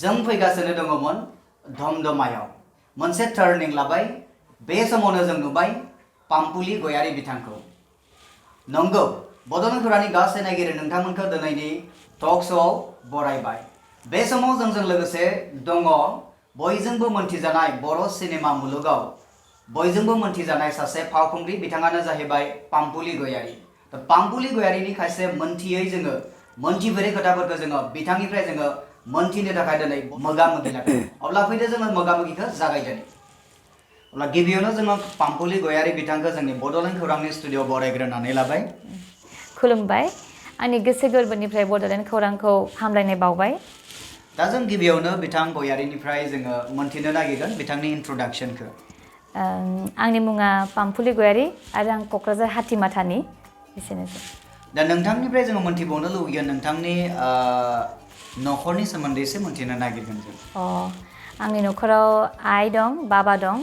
जों फैगासिनो दङमोन धमधमायाव मोनसे टार्निं लाबाय बे समावनो जों नुबाय पाम्पुलि गयारी बिथांखौ नंगौ बड'लेण्ड खौरांनि गासै नायगिरि नोंथांमोनखौ दिनैनि टक श'आव बरायबाय बे समाव जोंजों लोगोसे दङ बयजोंबो मोनथिजानाय बर' सिनेमा मुलुगाव बयजोंबो मोनथिजानाय सासे फावखुंग्रि बिथाङानो जाहैबाय पाम्पुलि गयारी पाम्पुलि गयारीनि खायसे मोनथियै जोङो मोनथिफेरै खोथाफोरखौ जोङो बिथांनिफ्राय जोङो मोनथिनो थाखाय दिनै मोगा-मोगि लादों अब्ला फैदो जोङो मोगा-मोगिखौ जागायदोनि अब्ला गिबियावनो जोङो पाम्पुलि गयारी बिथांखौ जोंनि बड'लेण्ड खौरांनि स्टुडिअ'आव बरायग्रोनानै लाबाय खुलुमबाय आंनि गोसो गोरबोनिफ्राय बड'लेण्ड खौरांखौ हामलायनाय बावबाय दा जों गिबियावनो बिथां गयारीनिफ्राय जोङो मोनथिनो नागिरगोन बिथांनि इन्ट्र'डाक्सनखौ आंनि मुङा पाम्पुलि गयारी आरो आं क'क्राझार हाथिमाटानि एसेनोसै दा नोंथांनिफ्राय जोङो मोनथिबावनो लुबैगोन नोंथांनि न'खरनि सोमोन्दै एसे मोनथिनो नागिरगोन जों आंनि न'खराव आइ दं बाबा दं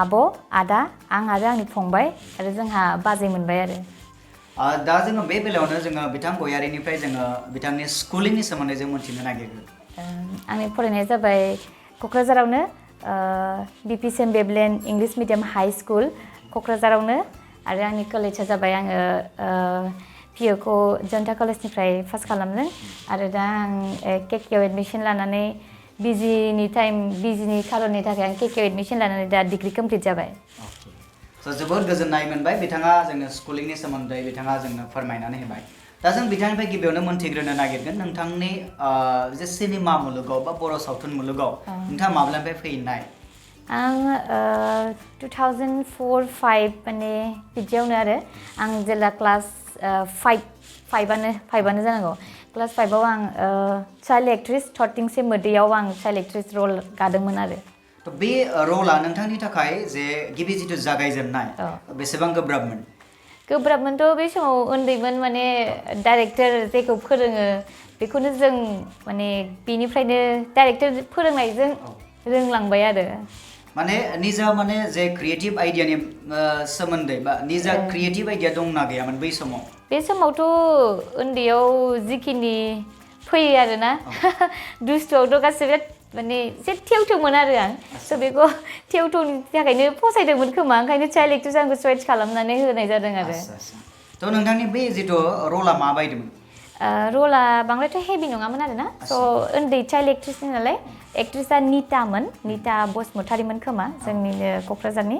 आब' आदा आं आरो आंनि फंबाय आरो जोंहा बाजै मोनबाय आरो दा जोङो बे बेलायावनो जोङो बिथां गयारीनिफ्राय जोङो बिथांनि स्कुलिंनि सोमोन्दै जों मोनथिनो नागिरगोन आंनि फरायनाया जाबाय क'क्राझारावनो बिपि सेन बेबलेण्ड इंलिश मिडियाम हाई स्कुल क'क्राझारावनो आरो आंनि कलेजआ जाबाय आङो पिअ'खौ जनता कलेजनिफ्राय पास खालामदों आरो दा आं केकेआव एडमिसन लानानै बिजिनि खारननि थाखाय आं केकेआव एडमिसन लानानै दा डिग्री कमप्लिट जाबाय जोबोद गोजोननाय मोनबाय बिथाङा जोंनो स्कुलिंनि सोमोन्दै बिथाङा जोंनो फोरमायनानै होबाय दा जों बिथांनिफ्राय गिबियावनो मोनथिग्रोनो नागिरगोन नोंथांनि जे सिनेमा मुलुगाव बा बर' सावथुन मुलुगाव नोंथाङा माब्लानिफ्राय फैनाय आं 2004-05 माने बिदियावनो आरो आं जेब्ला क्लास 5आनो जानांगौ क्लास 5आव आं चाइल्ड एक्ट्रेस थरथिंसे मोदैयाव आं चाइल्ड एक्ट्रेस रल गादोंमोन आरो बे रला नोंथांनि थाखाय जे गिबि जिथु जागायजेननाय बेसेबां गोब्राबमोनथ' बे समाव उन्दैमोन माने डाइरेक्टर जेखौ फोरोङो बेखौनो जों माने बेनिफ्रायनो डाइरेक्टर फोरोंनायजों रोंलांबाय आरो माने निजा माने जे क्रिएटिभ आइडियानि सोमोन्दै बा निजा क्रिएटिभ आइडिया दंना गैयामोन बै समाव बे समावथ' उन्दैयाव जिखिनि फैयो आरोना दुस्थुआवथ' गासैबो माने एसे थेवथेवमोन आरो आं स' बेखौ थेवथेवनि थाखायनो फसायदोंमोन खोमा ओंखायनो चाइल्ड एक्ट्रेस आंखौ चइस खालामनानै होनाय जादों आरो थ' नोंथांनि बे जिथु रला माबायदिमोन रला बांद्रायथ' हेभि नङामोन आरोना स' उन्दै चाइल्ड एक्ट्रेसनि नालाय एक्ट्रेसआ निता बसुमतारीमोन खोमा जोंनिनो क'क्राझारनि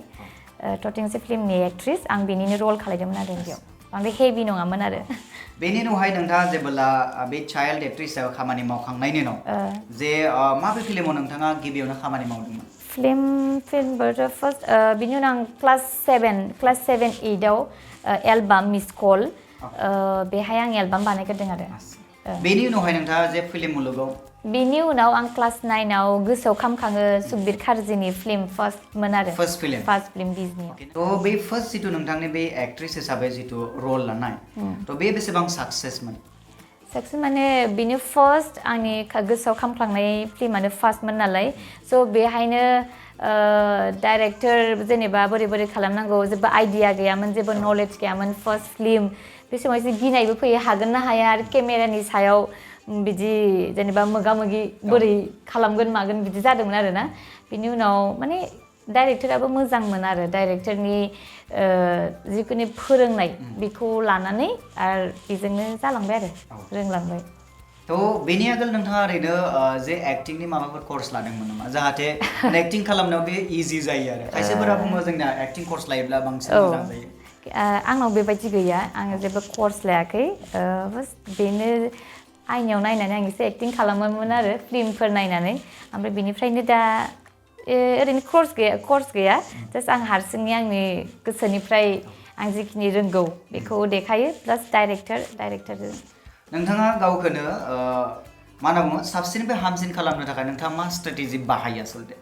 थरथिंसे फिल्मनि एक्ट्रेस आं बेनिनो रल खालायदोंमोन आरो बेयाव बांद्राय हेभि नङामोन आरो बेनि उनावहाय नोंथाङा जेब्ला बे चाइल्ड एक्ट्रेस हिसाबै खामानि मावखांनायनि उनाव जे माबे फिल्माव नोंथाङा गिबियावनो खामानि मावदोंमोन फिल्मफोर फार्स्ट बिनि उनाव आं क्लास 7-8आव एलबाम मिस कल बेहाय आं एलबाम बानायग्रोदों आरो बेनि उनावहाय नोंथाङा जे फिल्म मुलुगाव बेनि उनाव आं क्लास 9आव गोसोआव खामखाङो सुखबिर कार्जिनि फिल्म फार्स्टमोन आरो फार्स्ट फिल्म बिजनि थ' बे फार्स्ट जिथु नोंथांनि बे एक्ट्रेस हिसाबै जिथु रल लानाय थ' बे बेसेबां साक्सेसमोन माने बेनो फार्स्ट आंनि गोसोआव खामफ्लांनाय फिल्मानो फार्स्टमोन नालाय स' बेहायनो डाइरेक्टर जेनेबा बोरै खालामनांगौ जेबो आइडिया गैयामोन जेबो नलेज गैयामोन फार्स्ट फिल्म बे समाव एसे गिनायबो फैयो हागोन ना हाया आरो केमेरानि सायाव बिदि जेनेबा मोगा-मोगि बोरै खालामगोन मागोन बिदि जादोंमोन आरोना बिनि उनाव माने डाइरेक्टराबो मोजांमोन आरो डाइरेक्टरनि जिखुनु फोरोंनाय बेखौ लानानै आरो बेजोंनो जालांबाय आरो रोंलांबाय थ' बेनि आगोल नोंथाङा ओरैनो जे एक्टिंनि माबाफोर कर्स लादोंमोन नामा जाहाथे एक्टिं खालामनायाव बे इजि जायो आरो खायसेफोरा बुङो जोंना एक्टिं कर्स लायोब्ला बांसिन मोजां जायो आंनाव बेबायदि गैया आङो जेबो कर्स लायाखै बेनो आइनायाव नायनानै आं एसे एक्टिं खालामोमोन आरो फिल्मफोर नायनानै ओमफ्राय बेनिफ्रायनो दा ओरैनो कर्स गैया जास्ट आं हारसिंनि आंनि गोसोनिफ्राय आं जिखिनि रोंगौ बेखौ देखायो प्लास डाइरेक्टरजों नोंथाङा गावखौनो मा होनना बुङो साबसिननिफ्राय हामसिन खालामनो थाखाय नोंथाङा मा स्ट्रेटेजि बाहायो आसलते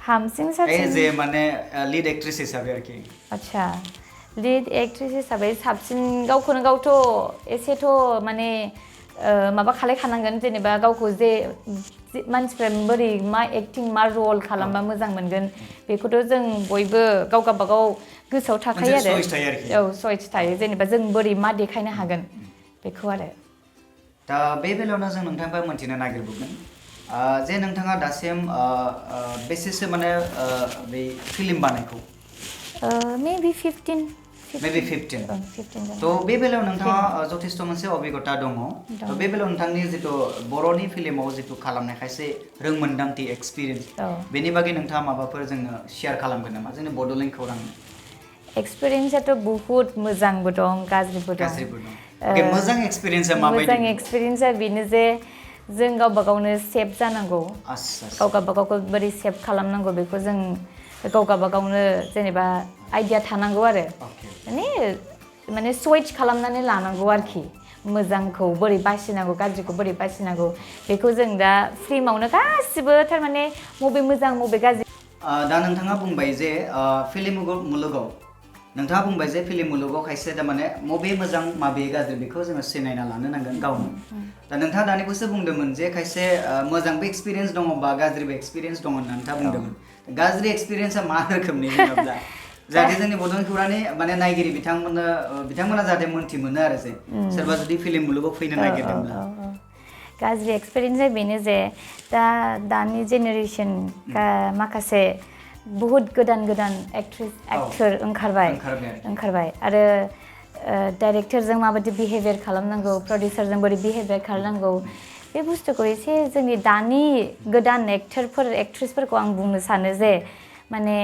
हामसिन साबसिन जे माने लिड एक्ट्रेस हिसाबै आरोखि आच्छा लिड एक्ट्रेस हिसाबै साबसिन गावखौनो गावथ' एसेथ' माने माबा खालायखानांगोन जेनेबा गावखौ जे मानसिफ्रा बोरै मा एक्टिं मा रल खालामबा मोजां मोनगोन बेखौथ' जों बयबो गाव गावबागाव गोसोआव थाखायो आरो चइस थायो जेनेबा जों बोरै मा देखायनो हागोन बेखौ आरो दा बे बेलायावनो जों नोंथांनिफ्राय मोनथिनो नागिरबोगोन जे नोंथाङा दासिम बेसेसो माने बे फिल्म बानायखौ Maybe 15. Maybe 15. 15 तो बे बेलायाव नोंथाङा जथेस्थ मोनसे अभिगता दङ तो बे बेलायाव नोंथांनि जितु बर'नि फिल्माव जितु खालामनाय खायसे रोंमोन्दांथि एक्सपिरियेन्स बेनि बागै नोंथाङा माबाफोर जोंनो शेयार खालामगोन नामा जोंनि बड'लेण्ड खौरां एक्सपिरियेन्सआथ' बहुत मोजांबो दं गाज्रिबो दं ओके मोजां एक्सपिरियेन्सआ माबायदि मोजां एक्सपिरियेन्सआ बेनो जे जों गावबा गावनो सेफ जानांगौ गावबा गावखौ बोरै सेफ खालामनांगौ बेखौ जों गावबा गावनो जेनेबा आइडिया थानांगौ आरो माने सुइच खालामनानै लानांगौ आरोखि मोजांखौ बोरै बासिनांगौ गाज्रिखौ बोरै बासिनांगौ बेखौ जों दा फिल्मावनो गासिबो थारमाने मबे मोजां मबे गाज्रि दा नोंथाङा बुंबाय जे फिल्म मुलुगाव नोंथाङा बुंबाय जे फिल्म मुलुगाव खायसे थारमाने मबे मोजां माबे गाज्रि बेखौ जोङो सिनायना लानो नांगोन गावनो दा नोंथाङा दानिखौसो बुंदोंमोन जे खायसे मोजांबो एक्सपिरियेन्स दङ बा गाज्रिबो एक्सपिरियेन्स दङ होनना नोंथाङा बुंदोंमोन गाज्रि एक्सपिरियेन्सआ मा रोखोमनि होनोब्ला जाहाथे जोंनि बड'लेण्ड खौरांनि माने नायगिरि बिथांमोना जाहाथे मोन्थि मोनो आरो जे सोरबा जुदि फिल्म मुलुगाव फैनो नागिरदोंब्ला गाज्रि एक्सपिरियेन्सआ बेनो जे दानि जेनेरेसन माखासे बहुत गोदान एक्टर ओंखारबाय आरो डाइरेक्टरजों माबायदि बिहेभियार खालामनांगौ प्रडिउसारजों बोरै बिहेभियार खालामनांगौ बे बुस्थुखौ एसे जोंनि दानि गोदान एक्ट्रेसफोरखौ आं बुंनो सानो जे माने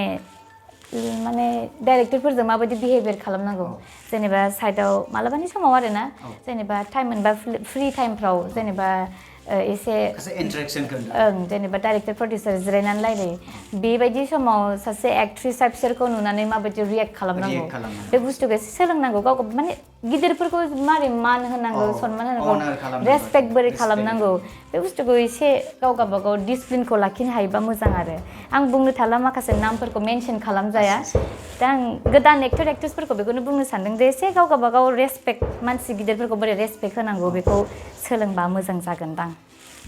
डाइरेक्टरफोरजों माबायदि बिहेभियार खालामनांगौ जेनेबा साइडआव मालाबानि समाव आरोना जेनेबा टाइम मोनबा फ्रि टाइमफ्राव जेनेबा एसे जेनेबा डाइरेक्टर प्रडिउसार जिरायनानै रायलायो बेबायदि समाव सासे एक्ट्रेसआ बिसोरखौ नुनानै माबायदि रियेक्ट खालामनांगौ बे बुस्थुखौ एसे सोलोंनांगौ गावखौ माने गिदिरफोरखौ मारै मान होनांगौ सनमान होनांगौ रेसपेक्ट बोरै खालामनांगौ बे बुस्थुखौ एसे गावबागाव डिसिप्लिनखौ लाखिनो हायोबा मोजां आरो आं बुंनो थाला माखासे नामफोरखौ मेनसन खालामजाया दा आं गोदान एक्ट्रेसफोरखौ बेखौनो बुंनो सानदों जे एसे गावबागाव रेसपेक्ट मानसि गिदिरफोरखौ बोरै रेसपेक्ट होनांगौ बेखौ सोलोंबा मोजां जागोनदां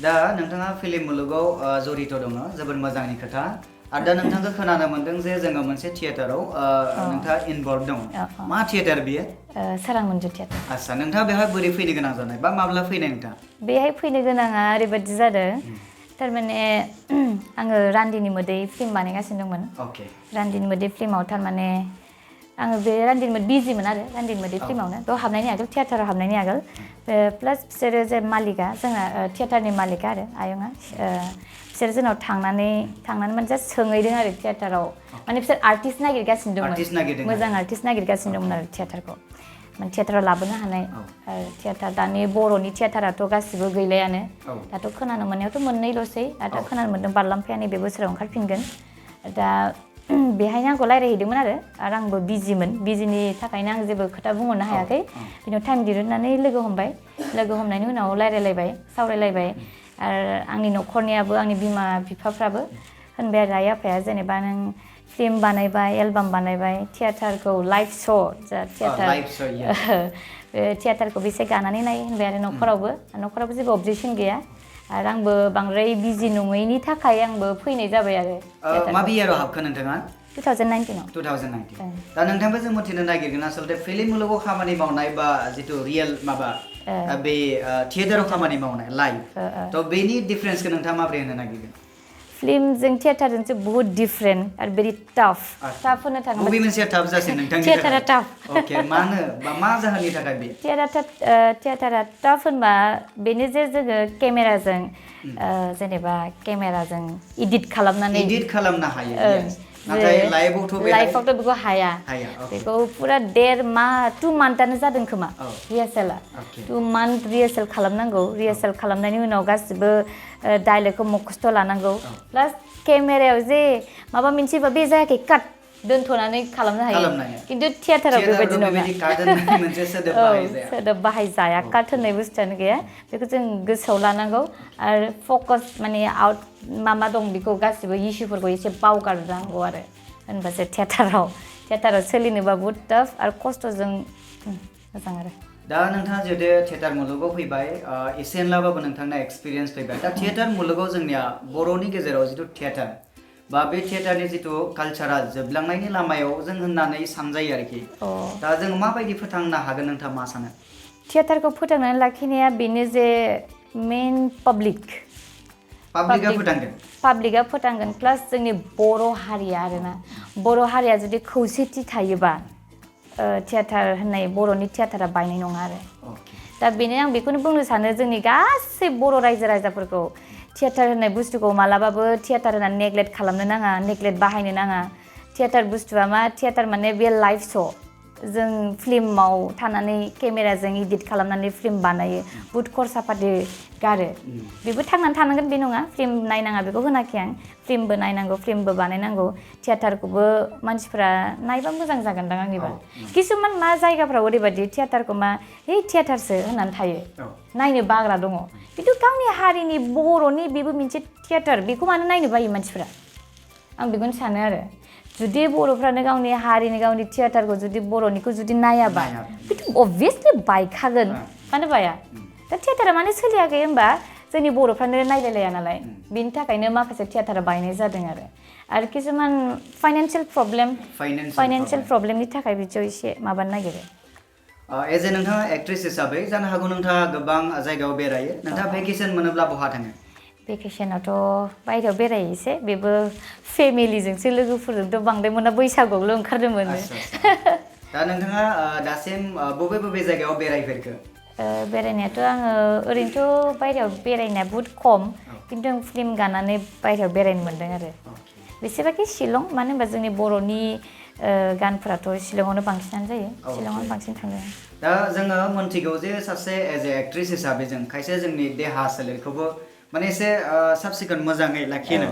दा नोंथाङा फिल्म मुलुगाव जड़ित दङ जोबोद मोजांनि खोथा आरो दा नोंथांखौ खोनानो मोनदों जे जोङो मोनसे थियेटाराव नोंथाङा इनभल्भ दङ मा थियेटार बियो सोरां मन्जु थियेटार आच्छा नोंथाङा बेहाय बोरै फैनो गोनां जानाय बा माब्ला फैनाय नोंथाङा बेहाय फैनो गोनाङा ओरैबायदि जादों थारमाने आङो रान्दिनि मोदै फिल्म बानायगासिनो दंमोन रान्दिनि मोदै फिल्माव थारमाने आङो बे रान्दिनि मोदै बिजिमोन आरो रान्दिनि मोदै फिल्मावनो बेयाव हाबनायनि आगोल थियेटाराव हाबनायनि आगोल प्लास बिसोरो जे मालिकआ जोंना थियेटारनि मालिकआ आरो आयंआ बिसोर जोंनाव थांनानै माने जास्ट सोंहैदों आरो थियेटाराव माने बिसोर आर्टिस्ट नागिरगासिनो दंमोन मोजां आर्टिस्ट नागिरगासिनो दंमोन आरो थियेटारखौ माने थियेटाराव लाबोनो हानाय थियेटार दानि बर'नि थियेटाराथ' गासिबो गैलायानो दाथ' खोनानो मोननायावथ' मोननैल'सै दाथ' खोनानो मोन्दों बारलाम्फाया नैबे बोसोराव ओंखारफिनगोन दा बेहायनो आंखौ रायज्लायहैदोंमोन आरो आंबो बिजिमोन बिजिनि थाखायनो आं जेबो खोथा बुंहरनो हायाखै बिनाव टाइम दिरुननानै लोगो हमनायनि उनाव रायज्लायलायबाय सावरायलायबाय आरो आंनि न'खरनियाबो आंनि बिमा बिफाफ्राबो होनबाय आरो आइ आफाया जेनेबा नों फिल्म बानायबाय एलबाम बानायबाय थियेटारखौ लाइभ श' थियेटारखौ बेसे गानानै नाय होनबाय आरो न'खरावबो जेबो अबजेक्सन गैया आरो आंबो बांद्राय बिजि नङैनि थाखाय आंबो फैनाय जाबाय आरो माबे इयाराव हाबखो नोंथाङा 2019 दा नोंथांबो जों मिथिनो नागिरगोन आसलते फिल्म मुलुगाव खामानि मावनाय बा जितु रियेल माबा बे थियेटाराव खामानि मावनाय लाइभ तो बेनि डिफरेन्सखौ नोंथाङा माबोरै होनो नागिरगोन फिल्मजों थियेटारजोंसो बहुत डिफरेन्ट आरो भेरि टाफ होनो थाङोब्ला बबे मोनसेया टाफ जासिन नोंथांनि थियेटारा टाफ अके मानो बा मा जाहोननि थाखाय बे थियेटारा टाफ होनबा बेनो जे जोङो केमेराजों जेनेबा केमेराजों इडिट खालामनो हायो नाथाय लाइभआवथ' बेखौ हाया बेखौ पुरा 1.5 माह 2 मान्थआनो जादों खोमा रिहार्सेला 2 मान्थ रिहार्सेल खालामनांगौ रिहार्सेल खालामनायनि उनाव गासिबो डायलगखौ मखस्थ' लानांगौ प्लास केमेरायाव जे माबा मोनसेबा बे जायाखै काट दोनथ'नानै खालामनो हायो खिन्थु थियेटाराव बेबायदि नङा सोदोब बाहायजाया काट होननाय बुस्थुआनो गैया बेखौ जों गोसोआव लानांगौ आरो फकास माने आउट मा दं बेखौ गासिबो इस्युफोरखौ एसे बावगारनांगौ आरो होनबासो थियेटाराव सोलिनोबा बहुद टाफ आरो खस्थ'जों मोजां आरो दा नोंथाङा जुदि थियेटार मुलुगाव फैबाय एसे एनलाबाबो नोंथांना एक्सपिरियेन्स फैबाय दा थियेटार मुलुगाव जोंनिया बर'नि गेजेराव जितु थियेटार बा बे थियेटारनि जितु कालचारा जोबलांनायनि लामायाव जों होननानै सानजायो आरोखि दा जों माबायदि फोथांनो हागोन नोंथाङा मा सानो थियेटारखौ फोथांनानै लाखिनाया बेनो जे मेन पाब्लिकआ फोथांगोन पाब्लिकआ फोथांगोन प्लास जोंनि बर' हारिया आरोना बर' हारिया जुदि खौसेथि थायोबा थियाटार होननाय बर'नि थियाटारा बायनाय नङा आरो दा बेनो आं बेखौनो बुंनो सानो जोंनि गासै बर' रायजो राजाफोरखौ थियाटार होननाय बुस्थुखौ मालाबाबो थियाटार होननानै नेग्लेक्ट खालामनो नाङा नेग्लेक्ट बाहायनो नाङा थियाटार बुस्थुआ मा थियाटार माने बे लाइभ श' जों फिल्माव थानानै केमेराजों एडिट खालामनानै फिल्म बानायो बुहुत खरसा पाति गारो बेबो थांनानै थानांगोन बे नङा फिल्म नायनाङा बेखौ होनाखै आं फिल्मबो नायनांगौ फिल्मबो बानायनांगौ थियाटारखौबो मानसिफ्रा नायबा मोजां जागोनदां आंनिबा किसुमान मा जायगाफ्राव ओरैबायदि थियाटारखौ मा हे थियाटारसो होननानै थायो नायनो बाग्रा दङ खिन्थु गावनि हारिनि बर'नि बेबो मोनसे थियाटार बेखौ मानो नायनो बायो मानसिफ्रा आं बेखौनो सानो आरो जुदि बर'फ्रानो गावनि हारिनि गावनि थियाटारखौ जुदि बर'निखौ जुदि नायाबा बेथ' अबभियासलि बायखागोन मानो बाया दा थियाटारा मानो सोलियाखै होनबा जोंनि बर'फ्रानो नायलायलाया नालाय बेनि थाखायनो माखासे थियाटारा बायनाय जादों आरो किसुमान फाइनान्सियेल प्रब्लेमनि थाखाय बिदियाव एसे माबानो नागिरो एज ए नोंथाङा एक्ट्रेस हिसाबै जानो हागौ नोंथाङा गोबां जायगायाव बेरायो नोंथाङा भेकेसन मोनोब्ला बहा थाङो भेकेसनावथ' बायहेरायाव बेरायो एसे बेबो फेमिलिजोंसो लोगोफोरजोंथ' बांद्राय मोना बैसागुआवल' ओंखारदोंमोन दा नोंथाङा दासिम बबे बबे जायगायाव बेरायफेरखो बेरायनायाथ' आङो ओरैनोथ' बायहेरायाव बेरायनाया बहुद खम खिन्थु आं फिल्म गानानै बायहेरायाव बेरायनो मोन्दों आरो बेसेबाखि शिलं मानो होनबा जोंनि बर'नि गानफोराथ' शिलंआवनो बांसिनानो जायो शिलंआवनो बांसिन थांदों दा जोङो मोनथिगौ जे सासे एज ए एक्ट्रेस हिसाबै जों खायसे जोंनि देहा सोलेरखौबो माने एसे साब सिखोन मोजाङै लाखिनो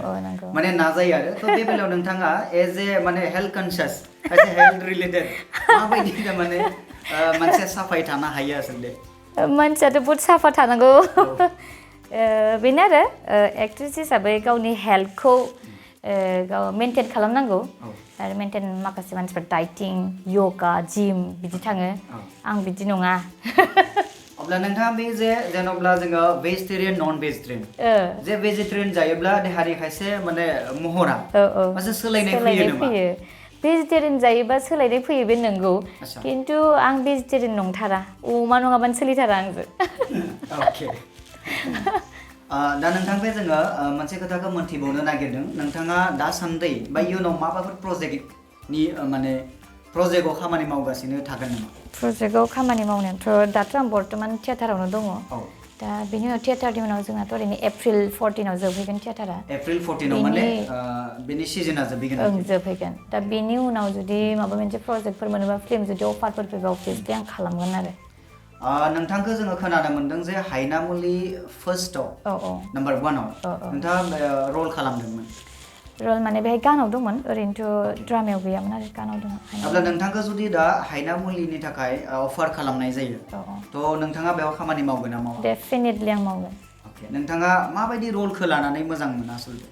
माने नाजायो आरो थ' बे बेलायाव नोंथाङा एज ए माने हेल्थ कनसियास खायसे हेल्थ रिलेटेड माबायदि माने मानसिया साफायै थानो हायो आसलते मानसियाथ' बहुद साफा थानांगौ बेनो आरो एक्ट्रेस हिसाबै गावनि हेल्थखौ गाव मेनटेन खालामनांगौ आरो मेनटेन माखासे मानसिफोर डाइटिं यगा जिम बिदि थाङो आं बिदि नङा अब्ला नोंथाङा बे जे जेन'ब्ला जोङो भेजिटेरियान नन भेजिटेरियान जे भेजिटेरियान जायोब्ला देहानि खायसे माने महरा मासे सोलायनाय फैयो नामा भेजिटेरियान जायोबा सोलायनाय फैयो बे नंगौ खिन्थु आं भेजिटेरियान नंथारा अमा नङाबानो सोलिथारा आंजों दा नोंथांनिफ्राय जोङो मोनसे खोथाखौ मोनथिबावनो नागिरदों नोंथाङा दासान्दि बा इयुनाव माबाफोर प्रजेक्टनि माने प्रजेक्टआव खामानि मावगासिनो थागोन नामा प्रजेक्टआव खामानि मावनायाथ' दाथ' आं बर्तमान थियाटारावनो दङ दा बिनि उनाव थियाटारनि उनाव जोंहाथ' ओरैनो एप्रिल 14आव जोबहैगोन थियाटारा एप्रिल 14आव माने बेनि सिजोना जोबहैगोन जोबहैगोन दा बेनि उनाव जुदि माबा मोनसे प्रजेक्टफोर मोनोबा फिल्म जुदि अफारफोर फैबा अभियासलि आं खालामगोन आरो नोंथांखौ जोङो खोनानो मोनदों जे हायनामुलि फार्स्टआव नाम्बार 1आव नोंथाङा रल खालामदोंमोन रल माने बेहाय गानाव दंमोन ओरैनोथ' ड्रामायाव गैयामोन आरो गानाव दंमोन अब्ला नोंथांखौ जुदि दा हायनामुलिनि थाखाय अफार खालामनाय जायो थ' नोंथाङा बेयाव खामानि मावगोन ना मावा डेफिनेटलि आं मावगोन नोंथाङा माबायदि रलखौ लानानै मोजां मोना आसलते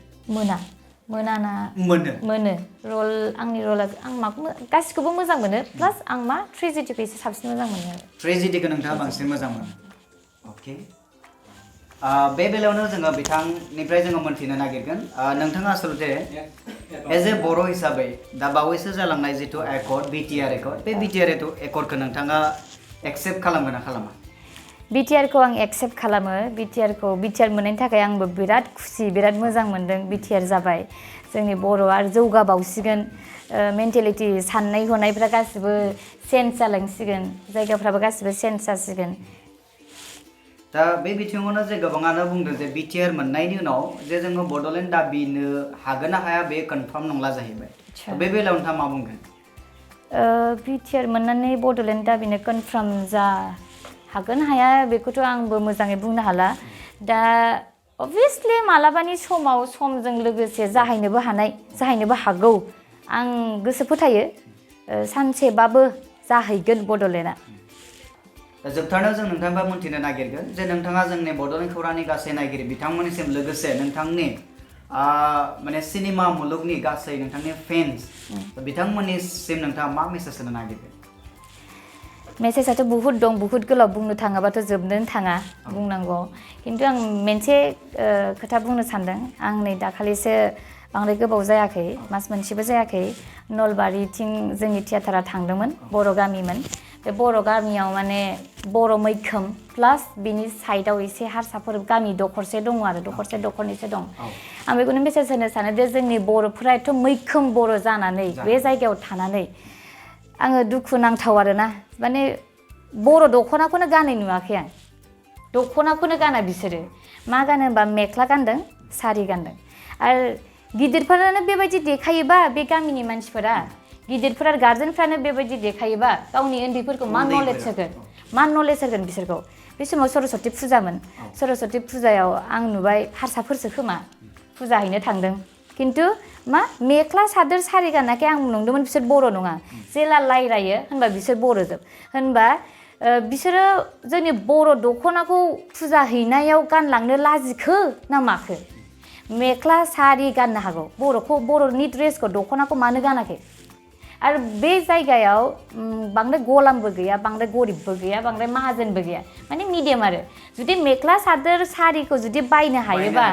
मोनाना मोनो रल आंनि रला आं माखौ गासिखौबो मोजां मोनो प्लास आं मा ट्रेजेडिखौ एसे साबसिन मोजां मोनो आरो ट्रेजेडिखौ नोंथाङा बांसिन मोजां मोनो अके बे बेलायावनो जोङो बिथांनिफ्राय जोङो मोनथिनो नागिरगोन नोंथाङा आसलते एज ए बर' हिसाबै दा बावैसो जालांनाय जिथु एकर्ड बिटिआर एकर्ड बे बिटिआर एकर्डखौ नोंथाङा एक्सेप्ट खालामगोन ना खालामा बिटिआरखौ आं एक्सेप्ट खालामो बिटिआर मोननायनि थाखाय आंबो बिराद खुसि बिराद मोजां मोनदों बिटिआर जाबाय जोंनि बर'आ जौगाबावसिगोन मेन्टेलिटि साननाय हनायफ्रा गासिबो चेन्ज जालांसिगोन जायगाफ्राबो गासिबो चेन्ज जासिगोन दा बे बिथिङावनो जे गोबाङानो बुंदों जे बिटिआर मोननायनि उनाव जे जोङो बड'लेण्ड दाबिनो हागोन ना हाया बे कनफार्म नंला जाहैबाय बे बेलायाव नोंथाङा मा बुंगोन बिटिआर मोननानै बड'लेण्ड दाबिनो कनफार्म जा हागोन हाया बेखौथ' आंबो मोजाङै बुंनो हाला दा अबभियासलि मालाबानि समाव समजों लोगोसे जाहैनोबो हागौ आं गोसो फोथायो सानसेबाबो जाहैगोन बड'लेण्डआ जोबथारनायाव जों नोंथांनिफ्राय मोनथिनो नागिरगोन जे नोंथाङा जोंनि बड'लेण्ड खौरांनि गासै नायगिरि बिथांमोननिसिम लोगोसे नोंथांनि माने सिनेमा मुलुगनि गासै नोंथांनि फेन्स बिथांमोननिसिम नोंथाङा मा मेसेज होनो नागिरगोन मेसेजआथ' बहुद दं बहुद गोलाव बुंनो थाङाबाथ' जोबनोनो थाङा बुंनांगौ खिन्थु आं मोनसे खोथा बुंनो सानदों आं नै दाखालिसो बांद्राय गोबाव जायाखै मास मोनसेबो जायाखै नलबारिथिं जोंनि थियाटारा थांदोंमोन बर' गामिमोन बे बर' गामियाव माने बर' मैखोम प्लास बिनि साइडआव एसे हारसाफोर गामि दखरसे दङ आरो दखरसे दखरनैसो दं आं बेखौनो मेसेज होनो सानो दे जोंनि बर'फोरा एथ' मैखोम बर' जानानै बे जायगायाव थानानै आङो दुखु नांथाव आरोना माने बर' दख'नाखौनो गानै नुवाखै आं दख'नाखौनो गाना बिसोरो मा गानो होनबा मेख्ला गानदों सारि गानदों आरो गिदिरफोरानो बेबायदि देखायोबा बे गामिनि मानसिफोरा गिदिरफोरा गार्जेनफ्रानो बेबायदि देखायोबा गावनि उन्दैफोरखौ मा नलेज होगोन बिसोरखौ बे समाव सरस्वती फुजामोन सरस्वती फुजायाव आं नुबाय हारसाफोरसो खोमा फुजा हैनो थांदों खिन्थु मा मेख्ला सादोर सारि गानाखै आं नंदोंमोन बिसोर बर' नङा जेला रायलायो होनबा बिसोर बर'जोब होनबा बिसोरो जोंनि बर' दख'नाखौ फुजा हैनायाव गानलांनो लाजिखो ना माखो मेख्ला सारि गाननो हागौ बर'नि ड्रेसखौ दख'नाखौ मानो गानाखै आरो बे जायगायाव बांद्राय गलामबो गैया बांद्राय गरिबबो गैया बांद्राय माहाजोनबो गैया माने मिडियाम आरो जुदि मेख्ला सादोर सारिखौ जुदि बायनो हायोबा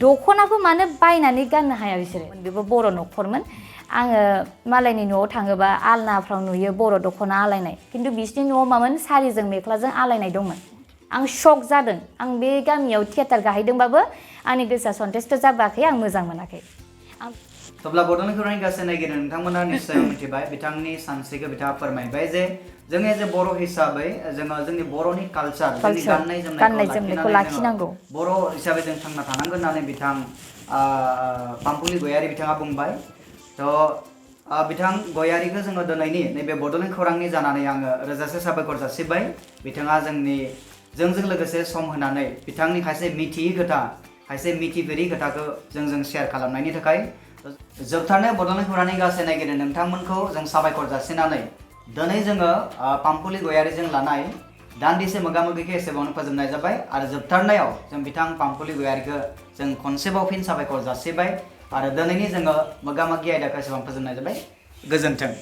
दख'नाखौ मानो बायनानै गाननो हाया बिसोरो बेबो बर' न'खरमोन आङो मालायनि न'आव थाङोबा आलनाफ्राव नुयो बर' दख'ना आलायनाय खिन्थु बिसिनि न'आव मामोन सारिजों मेख्लाजों आलायनाय दंमोन आं शक जादों आं बे गामियाव थियेटार गाहैदोंबाबो आंनि गोसोआ सन्तेस्ट जाबाखै आं मोजां मोनाखै तब्ला बड'लेण्ड खौरांनि गासै नायगिरि नोंथांमोना निश्चय मिथिबाय बिथांनि सानस्रिखौ बिथाङा फोरमायबाय जे जोङो जे बर' हिसाबै जोङो जोंनि बर'नि कालचार जोंनि गाननाय जोमनायखौ लाखिनांगौ बर' हिसाबै जों थांना थानांगोन होननानै बिथां पाम्पुलि गयारि बिथाङा बुंबाय थ' बिथां गयारिखौ जोङो दिनैनि नैबे बड'लेण्ड खौरांनि जानानै आङो रोजासे साबायखर जासिबाय बिथाङा जोंजों लोगोसे सम होनानै बिथांनि खायसे मिथियै खोथा खायसे मिथिफेरै खोथाखौ जोंजों शेयार खालामनायनि थाखाय जोबथारनायाव बड'लेण्ड खौरांनि गासै नायगिरि नोंथांमोनखौ जों साबायखर जासिनानै दिनै जोङो पाम्पुलि गयारिजों लानाय दान्दिसे मोगामोगिखौ एसेबांनो फोजोबनाय जाबाय आरो जोबथारनायाव जों बिथां पाम्पुलि गयारिखौ जों खनसेबाव फिन साबायखर जासिबाय आरो दिनैनि जोङो मोगामोगि आयदाखौ एसेबां फोजोबनाय जाबाय गोजोन्थों